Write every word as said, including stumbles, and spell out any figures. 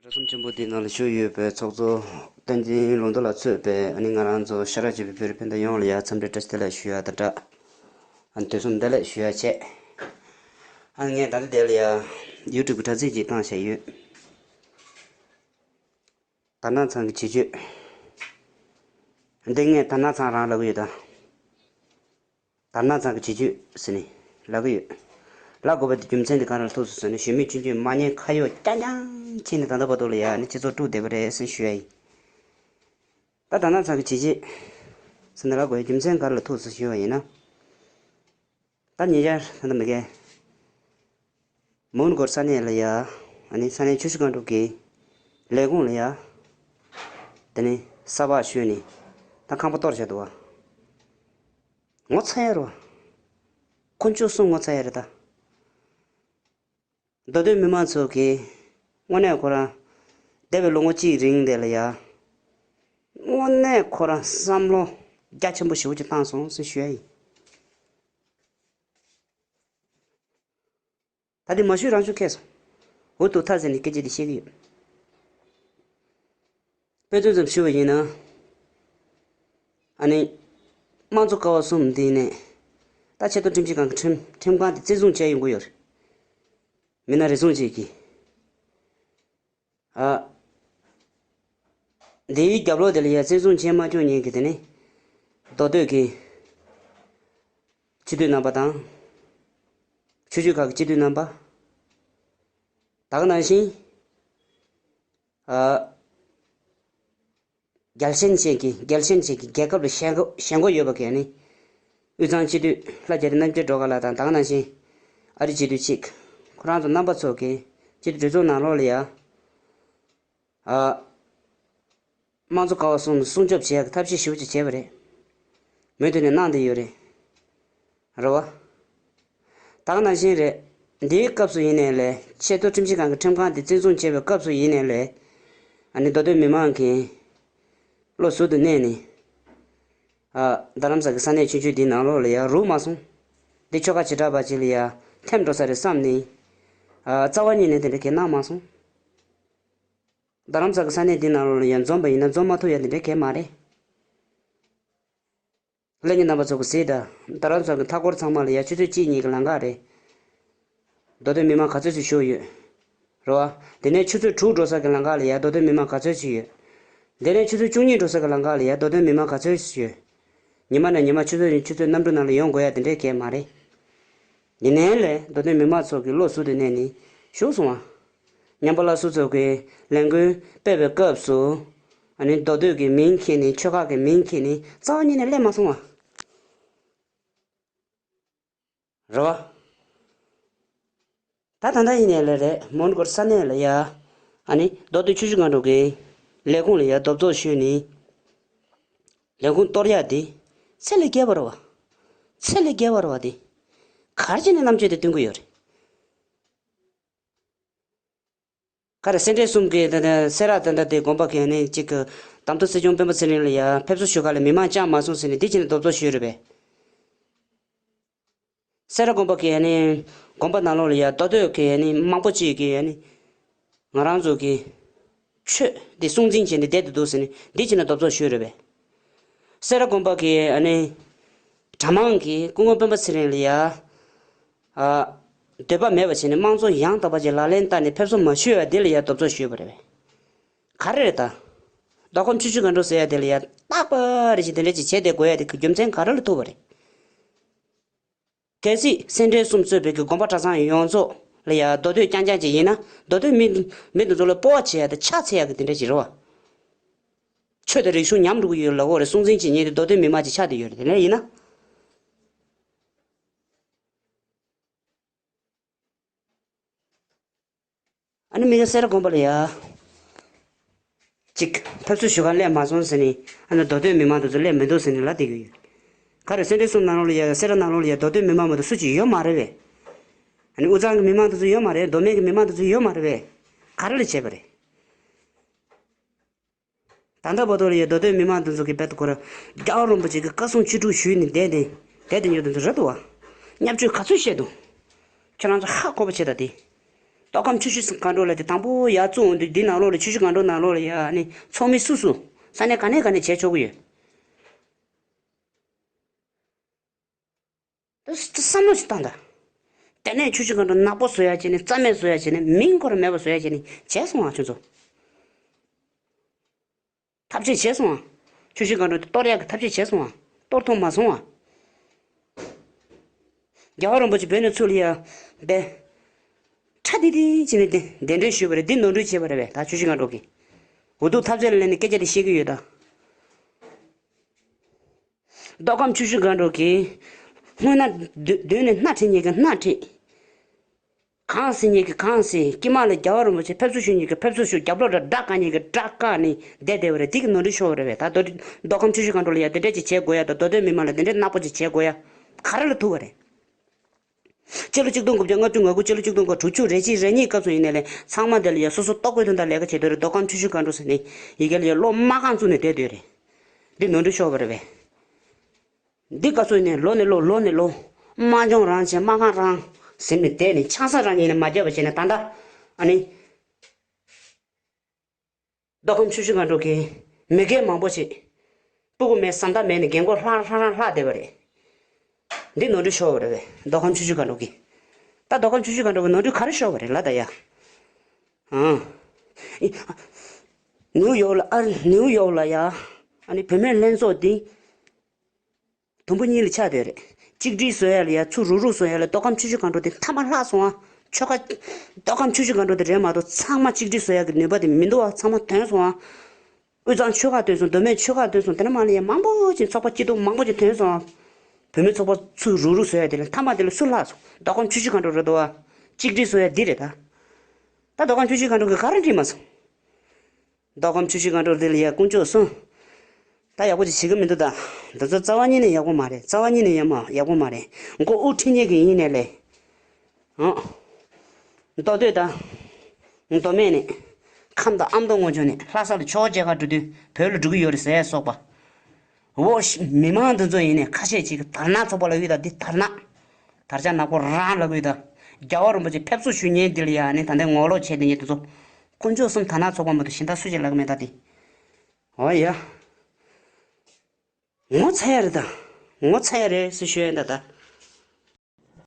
ར་གསུམ་ཆེན་པོ་འདིའི་ནང་ལ་བཞུགས་ཡོད་པའི་ཚོགས་གཙོ་བསྟན་འཛིན་ལུང་རྟོགས་ལགས་གཙོས་པའི་ཨ་ནི་ང་རང་ཚོ་ཤ་ར་བྱེད་པའི་བོད་རིགས་སྤུན་ཟླ་ཡོངས་ལ་ཡ་འཚམས་འདྲི་བཀྲ་ཤིས་བདེ་ལེགས་ཞུ་ཡ་དང་སྦྲགས། ཨ་ནི་དུས་གསུམ་བདེ་ལེགས་ཞུ་ཡ་བྱས། ཨ་ནི་ངས་ད་ལྟ་དེ་ལ་ཡ་ཡུ་ཊུབ་གི་དྲ་ཚིགས་ཅིག་བཏང་བཞག་ཡོད། དར་ནག་ཚང་གི་བྱེད་སྤྱོད། འདི་ངས་དར་ནག་ཚང་རང་ལབ་ཀྱི་ཡོད་ད། དར་ནག་ཚང་གི་བྱེད་སྤྱོད་ཟེར་ནས་ལབ་ཀྱི་ཡོད། ལབ་དགོས་པ་དེ་རྒྱུ་མཚན་དེ་ག་རེ་ལ་ཐུག་སོང་ཟེར་ན། གཞོན་མི་ཆུང་ཆུང་མ་ཉེས་ཁ་གཡོག་རྐྱང་རྐྱང་བྱས་ནས་ད་ལྟ་བར་དུ་ལ་ཡ་ནི་སྤྱི་ཚོགས་དཀྲུགས་བསྡད་པ་རེད་ཟེར་ཞུ་ཡ་ཡིན། ད་དར་ནག་ཚང་གི་བྱེད་སྤྱོད་ཟེར་ནས་ལབ་དགོས་པའི་རྒྱུ་མཚན་ག་རེ་ལ་ཐུག་སོང་ཞུ་བ་ཡིན་ན། ད་ཉེ་ཆར་ད་ལྟ་མི་རྒན་མོན་གྷོ་ས་གནས་ལ་ཡ། ཨ་ནི་ས་གནས་ཆུ་བཞི་སྒང་དྲུག་གི་ལས་ཁུངས་ལ་ཡ། དེ་ནས་ས་ཕག་ཞོན་ནས་ད་ཁང་པ་གཏོར་བཞག་འདུག་བ། ངོ་ཚ་ཡ་རེད་བ། དཀོན་མཆོག་གསུམ་ངོ་ཚ་ཡ་རེད་ད། མདོ་སྟོད་མི་མང་ཚོ་གིས་དངོས་གནས་ཁོ་རང་འདས་པའི་ལོ་ངོ་གཅིག་རིང་དེ་ལ་ཡ། དངོས་གནས་ཁོ་རང་བསམ་བློ་རྒྱ་ཆེན་པོ་ཞེ་པོ་ཅིག་བཏང་སོང་ཟེར་ཞུ་ཡ་ཡིན། ད་དེ་མ་ཞུས་རང་ཞུ་ཁེལ་སོང་། འུ་ཐུག་ཐག་ཟེར་ནས་སྐད་ཆ་དེ་བཤད་ཀྱི་ཡོད། དཔེ་མཚོན་ཙམ་ཞུ་བ་ཡིན་ན། ཨ་ནི། དམངས་གཙོ་ཀ་བ་གསུམ་འདི་ནས། ད་ཆེས་མཐོ་ཁྲིམས་ཞིབ་ཁང་གི་ཁྲིམས་ཁྲིམས་ཁང་དེ་བཙན་བཟུང་བྱས་ཡོང་གི་ཡོད་རེད། མི་སྣ་རེ་ཟུང་ཅིག་གིས། ཨ། འདིའི་རྒྱབ་ལོགས་དེ་ལ་ཡ་བཙན་བཟུང་བྱས་མ་བཅུག་མཁན་གྱི་དེ་ནི། མདོ་སྟོད་ཀྱི་སྤྱི་འཐུས་རྣམ་པ་དང་། ཆུ་བཞི་ཁག་གི་སྤྱི་འཐུས་རྣམ་པ། ད་ག་ནང་བཞིན། ཨ། རྒྱལ་ཞེན་ཅན་གྱི་རྒྱལ་ཞེན་ཅན་གྱི་རྒྱལ་ཁབ་ལ་ཞེན་ཁོ་ཞེན་ཁོག་ཡོད་པ་གས་ནི། དབུས་གཙང་སྤྱི་འཐུས་ལྷ་རྒྱ་རི་རྣམ་རྒྱལ་སྒྲོལ་དཀར་ལགས་དང་ད་ག་ནང་བཞིན། ཨ་རི་སྤྱི་འཐུས་གཅིག་ཁོ་རང་ཚོ་རྣམ་པ་ཚོ་གིས་སྤྱི་འཐུས་གྲོས་ཚོགས་ནང་ལོགས་ལ་ཡ། ཨ། དམངས་གཙོ་ཀ་བ་གསུམ་སྲུང་སྐྱོབ་བྱེད་ཡག་གི་ཐབས་ཤེས་ཞེ་པོ་ཅིག་བྱས་པ་རེད། མུ་མཐུད་ནས་གནང་བསྡད་ཡོད་རེད། རེད་བ། ད་ག་ནང་བཞིན་རེད། འདིའི་སྐབས་སུ་ཡིན་ནའི་ལས་ཆེས་མཐོ་ཁྲིམས་ཞིབ་ཁང་གི་ཁྲིམས་ཁང་དེ་བཙན་བཟུང་བྱས་པའི་སྐབས་སུ་ཡིན་ནའི་ལས། ཨ་ནི་མདོ་སྟོད་མི་མང་གིས་བློ་གཟུ་དུ་གནས་ནས། ཨ། རྡ་རམ་ས་གི་ས་གནས་ཆུང་ཆུང་འདིའི་ནང་ལོགས་ལ་ཡ་རུག་མ་སོང་། འདི་ཆོལ་ཁ་བྱེ་བྲག་པ་ཅིག་ལ་ཡ་འཐེམ་འགྲོ་ས་རེད་བསམ་ནས། ཨ། རྩ་བ་ཉིད་ནས་དེ་འདྲ་གས་གནང་མ་སོང་། རྡ་རམ་ས་གི་ས་གནས་འདི་ནང་ལོགས་ལ་ཡ་འཛོམས་པ་ཡིན་ན་འཛོམས་མ་ཐུབ་ཡ་དེ་འདྲ་གས་མ་རེད། ལྷན་རྒྱས་རྣམ་པ་ཚོ་གིས་གཟིགས་དང་། རྡ་རམ་ས་གི་མཐའ་འཁོར་ཚང་མ་ལ་ཡ་ཆུ་ཚོད་གཅིག་གཉིས་ཀྱི་ལམ་ཁ་རེད། མདོ་སྟོད་མི་མང་ག་ཚོད་ཅིག་བཞུགས་ཡོད། རེད་བ། དེ་ནས་ཆུ་ཚོད་དྲུག་འགྲོ་ས་གི་ལམ་ཁ་ལ་ཡ་མདོ་སྟོད་མི་མང་ག་ཚོད་ཅིག་ཡོད། དེ་ནས་ཆུ་ཚོད་བཅུ་གཉིས་འགྲོ་ས་གི་ལམ་ཁ་ལ་ཡ་མདོ་སྟོད་མི་མང་ག་ཚོད་ཅིག་ཡོད། ཉི་མ་ནས་ཉི་མ་ཆུ་ཚོད་ནས་ཆུ་ཚོད་གནམ་གྲུ་ནང་ལ་ཡོང་དགོས་ཡ་དེ་འདྲའི་གས་མ་རེད། ཡིན་ནའི་ལས་མདོ་སྟོད་མི་མང་ཚོ་གི་བློ་གཟུ་དུ་གནས་ནས་བཞུགས་སོང་བ། ཉམས་པ་སླར་གསོ་ཚོགས་ཀྱི་ལས་འགུལ་སྤེལ་བའི་སྐབས་སུ། ཨ་ནི་མདོ་སྟོད་ཀྱི་མིང་ཁྱེར་ནས་ཆོལ་ཁ་གི་མིང་ཁྱེར་ནས་རྩ་བ་ཉིད་ནས་སླེབས་མ་སོང་བ། རེད་བ། ད་ད་ལྟ་ཡིན་ནའི་ལས་རེད། མོན་གྷོ་ས་གནས་ལ་ཡ། ཨ་ནི་མདོ་སྟོད་ཆུ་བཞི་སྒང་དྲུག་གི་ལས་ཁུངས་ལ་ཡ་རྡོབ་རྡོབ་ཞུས་ནས། ལས་ཁུངས་གཏོར་ཡ་དེ་ཚད་ལས་བརྒལ་བ་རེད་བ། ཚད་ལས་བརྒལ་བ་རེད་བ་དེ། ག་རེ་བྱས་ནས་རྣམ་དཔྱོད་དེ་སྟོན་གི་ཡོད་རེད། ག་རེ་སེ་འབྲས་གསུམ་གྱི་ད་ལྟ་སེ་ར་ད་ལྟ་དེ་དགོན་པ་གི་ནི་གཅིག་གི་དམ་མདོ་སྲིད་སྐྱོང་སྤེན་པ་ཚེ་རིང་ལ་ཡ་ཕེབས་བསུ་ཞུ་ག་ལ་མི་མང་བཅར་མ་སོང་ཟེར་ནས་འདི་བྱས་ནས་རྡོབ་རྡོབ་ཞུས་རེད་པས། སེ་ར་དགོན་པ་གི་ནི་དགོན་པ་ནང་ལོགས་ལ་ཡ་མདོ་སྟོད་ཀྱི་ནི་མང་པོ་ཅིག་གི་ནི་ང་རང་ཚོ་གི་ཆོས་འདི་སྲུང་འཛིན་བྱས་ནས་བསྡད་དུ་འདུག་ཟེར་ནས་འདི་བྱས་ནས་རྡོབ་རྡོབ་ཞུས་རེད་པས། སེ་ར་དགོན་པ་གི་ཨ་ནི་གྲྭ་མང་གིས་སྐུ་ངོ་སྤེན་པ་ཚེ་རིང་ལ་ཡ། ཨ། འདོད་པ་མེད་པ་བྱས་ནས་དམངས་གཙོ་ཡང་དག་པ་ཅིག་ལག་ལེན་བསྟར་ནས་ཕེབས་བསུ་མ་ཞུས་པ་འདི་ལ་ཡ་རྡོབ་རྡོབ་ཞུས་པ་རེད་པས། ག་རེ་རེད་ད། མདོ་ཁམས་ཆུ་བཞི་སྒང་དྲུག་ཟེར་ཡ་དེ་ལ་ཡ་རྟག་པ་རེ་བཞིན་དེ་འདྲ་ཅིག་བྱས་བསྡད་དགོས་ཡ་དེ་གི་རྒྱུ་མཚན་ག་རེ་ལ་ཐུག་པ་རེད། གལ་སྲིད་སེ་འབྲས་གསུམ་གཙོས་པའི་གི་དགོན་པ་གྲྭ་ཚང་ཡོངས་རྫོགས་ལ་ཡ་མདོ་སྟོད་རྐྱང་རྐྱང་ཅིག་ཡིན་ན་མདོ་སྟོད་མི་མི་དེ་ཚོ་ལ་སྤོབས་པ་བྱེད་ཡ་དེ་ཕྱག་འཚལ་ཡ་གི་དེ་འདྲ་ཅིག་རེད་བ། ཆོས་དང་རིག་གཞུང་ཉམས་འགྲོ་གི་ཡོད་ལབ་དགོས་རེད། སྲུང་འཛིན་བྱེད་མཁན་དེ་མདོ་སྟོད་མི་མང་ཅིག་ཆགས་བསྡད་ཡོད་རེད། དེ་འདྲ་ཡིན་ན། ཨ་ནི་མི་ག་སེ་ར་དགོན་པ་ལ་ཡ། གཅིག་ཕེབས་བསུ་ཞུ་ག་སླེབས་མ་སོང་ཟེར་ནས་ཨ་ནི་མདོ་སྟོད་མི་མང་དེ་ཚོ་སླེབས་མི་འདུག་ཟེར་ནས་ལབ་བསྡད་ཀྱི་ཡོད། ག་རེ་སེ་འབྲས་གསུམ་ནང་ལོགས་ལ་ཡ་སེ་ར་ནང་ལོགས་ལ་ཡ་མདོ་སྟོད་མི་མང་མ་གཏོགས་སུ་གཅིག་ཡོད་མ་རེད་པས། ཨ་ནི་དབུས་གཙང་གི་མི་མང་དེ་ཚོ་ཡོད་མ་རེད། མདོ་སྨད་ཀྱི་མི་མང་དེ་ཚོ་ཡོད་མ་རེད་པས། ག་རེ་ལ་བྱས་པ་རེད། ད་ལྟ་བར་དུ་ལ་ཡ་མདོ་སྟོད་མི་མང་དེ་ཚོ་གི་བེད་ཁོ་ར་རྒྱལ་བ་རིན་པོ་ཆེ་གི་བཀའ་གསུང་ཆོས་དྲུག་ཞུས་ནས་བསྡད་དེ་བསྡད་དེ་ཉོ་དེ་ཚོ་རེད་འདུག་བ། བརྙས་བཅོས་ག་ཚོད་བཤད་འདུག་ཁྱོད་རང་ཚོ་ཧ་གོ་བ་བྱེད་ད་དེ། མདོ་ཁམས་ཆུ་བཞི་སྒང་དྲུག་ལ་དེ་དང་པོ་ཡར་བཙུགས་འོང་དུས་འདི་ནང་ལོགས་ལ་ཆུ་བཞི་སྒང་དྲུག་ནང་ལོགས་ལ་ཡ་ནི་ཚོགས་མི་སུ་སུ་ས་གནས་ག་ནས་ག་ནས་བྱས་ཆོག་གི་ཡོད། ད་བསམ་བློ་ཞིག་བཏང་ད། དེ་ནས་ཆུ་བཞི་སྒང་དྲུག་ནག་པོ་བཟོ་ཡ་བྱས་ནས་རྩ་མེད་བཟོ་ཡ་བྱས་ནས་མིང་ཁོ་རང་མེད་པ་བཟོ་ཡ་བྱས་ནས་བྱས་སོང་ཨ་ཁྱོད་ཚོ། ཐབས་ཤེས་བྱས་སོང་ཨ། ཆུ་བཞི་སྒང་དྲུག་དེ་གཏོར་ཡག་གི་ཐབས་ཤེས་བྱས་སོང་ཨ། གཏོར་ཐུབ་མ་སོང་ཨ། རྒྱལ་བ་རིན་པོ་ཆེ་བོད་ནས་ཚུར་ལ་ཡ་བས། ཁྲ་དི་དི་བྱས་ནས་གདན་གདན་འདྲེན་ཞུས་པ་རེད། འདི་ནོར་འཁྲུལ་བྱས་པ་རེད་པས། ད་ཆུ་བཞི་སྒང་དྲུག་གིས་འུ་ཐུག་ཐབས་ཟད་ལ་སླེབས་ནས་སྐད་ཆ་དེ་བཤད་ཀྱི་ཡོད་ད། མདོ་ཁམས་ཆུ་བཞི་སྒང་དྲུག་གིས་སྔོན་ན་མདུན་མདུན་ནས་སྣ་ཁྲིད་མཁན་གྱི་སྣ་ཁྲིད། གང་ཟེར་མཁན་གྱི་གང་ཟེར། དཀྱིལ་མ་ལ་རྒྱལ་བ་རིན་པོ་ཆེ་ཕེབས་བསུ་ཞུ་མཁན་གྱི་ཕེབས་བསུ་ཞུ། རྒྱབ་ལོགས་ལ་སྒྲ་བཀག་མཁན་གྱི་སྒྲ་བཀག་ནས་བསྡད་བསྡད་པ་རེད། དེ་གི་ནོར་འཁྲུལ་ཤོར་བ་རེད་པས། ད་མདོ་མདོ་ཁམས་ཆུ་བཞི་སྒང་དྲུག་ལ་ཡ་དེ་འདྲས་ཅིག་བྱེད་དགོས་ཡ། ད་མདོ་སྟོད་མི་མང་ལ་དེ་འདྲས་ནག་པོ་ཅིག་བྱེད་དགོས་ཡ་ག་རེ་ལ་ཐུག་པ་རེད། སྤྱི་ལོ་ཆིག་སྟོང་དགུ་བརྒྱ་ལྔ་བཅུ་ང་དགུ་སྤྱི་ལོ་ཆིག་སྟོང་དགུ་བརྒྱ་དྲུག་ཅུ་རེ་གཅིག་རེ་གཉིས་སྐབས་སུ་ཡིན་ནའི་ལས་ཚང་མ་དེ་ལ་ཡ་སོ་སོ་ལྟོ་གོས་དོན་དག་ལས་ཀ་བྱེད་དུས་རེད། མདོ་ཁམས་ཆུ་བཞི་སྒང་དྲུག་ཟེར་ནས་ཡི་གེ་ལ་ཡ་སློབ་མ་རྐང་བཙུགས་ནས་བསྡད་དུས་རེད། འདི་ནོར་འཁྲུལ་ཤོར་བ་རེད་པས། འདི་སྐབས་སུ་ཡིན་ནའི་ལོ་ནས་ལོ་ལོ་ནས་ལོ་དམག་སྦྱོང་རང་བྱས་དམག་ཁང་རང་ཟིན་ནས་བསྡད་ནས་ཆང་ས་རང་ཉིད་ནས་མ་བརྒྱབ་པ་བྱས་ནས་ད་ལྟ་ཨ་ནི། མདོ་ཁམས་ཆུ་བཞི་སྒང་དྲུག་གིས་མི་སྒེར་མང་པོ་ཞིག་སྤུ་གུ་མེད་ཟམ་ཐག་མེད་ནས་རྒན་གོག་ལྷང་ལྷང་ལྷང་ལྷག་བསྡད་པ་རེད། འདི་ནོར་འཁྲུལ་ཤོར་བ་རེད་པས། མདོ་ཁམས་ཆུ་བཞི་སྒང་དྲུག་གིས། ད་མདོ་ཁམས་ཆུ་བཞི་སྒང་དྲུག་གིས་ནོར་འཁྲུལ་ག་རེ་ཤོར་བ་རེད་ལབ་ད་ཡ། ཨང་། ནིའུ་ཡོག་ལ་ཨ་ནིའུ་ཡོག་ལ་ཡ། ཨ་ནི་བུད་མེད་ལྷན་ཚོགས་འདི། དུམ་བུ་གཉིས་ལ་ཆགས་བསྡད་རེད། གཅིག་སྒྲིལ་བཟོ་ཡ་ལ་ཡ་ཚུར་རུག་རུག་བཟོ་ཡ་ལ་མདོ་ཁམས་ཆུ་བཞི་སྒང་དྲུག་དེ་མཐའ་མ་ལྷག་སོང་ཨ། ཆོལ་ཁ། མདོ་ཁམས་ཆུ་བཞི་སྒང་དྲུག་དེ་རེད་མ་གཏོགས་ཚང་མ་གཅིག་སྒྲིལ་བཟོ་ཡ་གི་ནུས་པ་དེ་མི་འདུག་ཨ། ཚང་མ་ཐོན་སོང་ཨ། དབུས་གཙང་ཆོལ་ཁ་ཐོན་སོང་། མདོ་སྨད་ཆོལ་ཁ་ཐོན་སོང་། དེ་ནས་མར་ལ་ཡ་མང་པོ་ཅིག་ཚོགས་པ་སྐྱིད་སྡུག་མང་པོ་ཅིག་ཐོན་སོང་ཨ། བུད་མེད་ཚོགས་པ་ཚུར་རུག་རུག་བཟོ་ཡ་དེ་ལ་མཐའ་མ་དེ་ལ་སུ་ལྷག་སོང་། མདོ་ཁམས་ཆུ་བཞི་སྒང་དྲུག་རེད་འདུག་ཨ། གཅིག་སྒྲིལ་བཟོ་ཡ་འདི་རེད་ད། ད་མདོ་ཁམས་ཆུ་བཞི་སྒང་དྲུག་གིས་ག་རེ་འགྲིག་མ་སོང་། མདོ་ཁམས་ཆུ་བཞི་སྒང་དྲུག་འདི་ལ་ཡ་དཀོན་མཆོག་གསུམ། ད་ཡག་པོ་ཅིག་བྱེད་ཀྱི་མི་འདུག་ད། འདི་ཚོ་རྩ་བ་ཉིད་ནས་ཡག་པོ་མ་རེད། རྩ་བ་ཉིད་ནས་ཡ་མ་ཡག་པོ་མ་རེད། མགོ་དབུ་ཁྲིད་མཁན་གྱི་ཡིན་ནའི་ལས། ཨང་། མདོ་སྟོད་དང་། མདོ་སྨད་ནས། ཁམས་དང་ཨ་མདོ་སྔོན་ཕྱོགས་ནས་ལྷ་ས་ལ་ཆོས་མཇལ་ག་འགྲོ་དུས་བོད་ལ་འགྲོ་གི་ཡོད་རེད་ཟེར་ཡ་སོགས་པ། འོ་ཤི་མི་མང་འདི་ཚོ་ཡིན་ནའི་ཁ་ཤས་ཅིག་གིས་དར་ནག་ཚོགས་པ་ལབ་ཡོད་ད། འདི་དར་ནག་དར་ཆ་ནག་པོ་རང་ལབ་ཡོད་ད། རྒྱལ་བ་རིན་པོ་ཆེ་ཕེབས་བསུ་ཞུ་མཁན་འདི་ལ་ཡ་ནི་ད་ལྟའི་ངོ་ལོག་བྱས་བསྡད་མཁན་འདི་ཚོ། དཀོན་མཆོག་གསུམ་དར་ནག་ཚོགས་པ་མ་གཏོགས་གཞན་དག་སུ་ཞིག་ལབ་ཀྱི་མེད་ད་དེ། འོ་ཡ། ངོ་ཚ་ཡ་རེད་ད། ངོ་ཚ་ཡ་རེད་ཟེར་ཞུ་ཡ་ད་ད།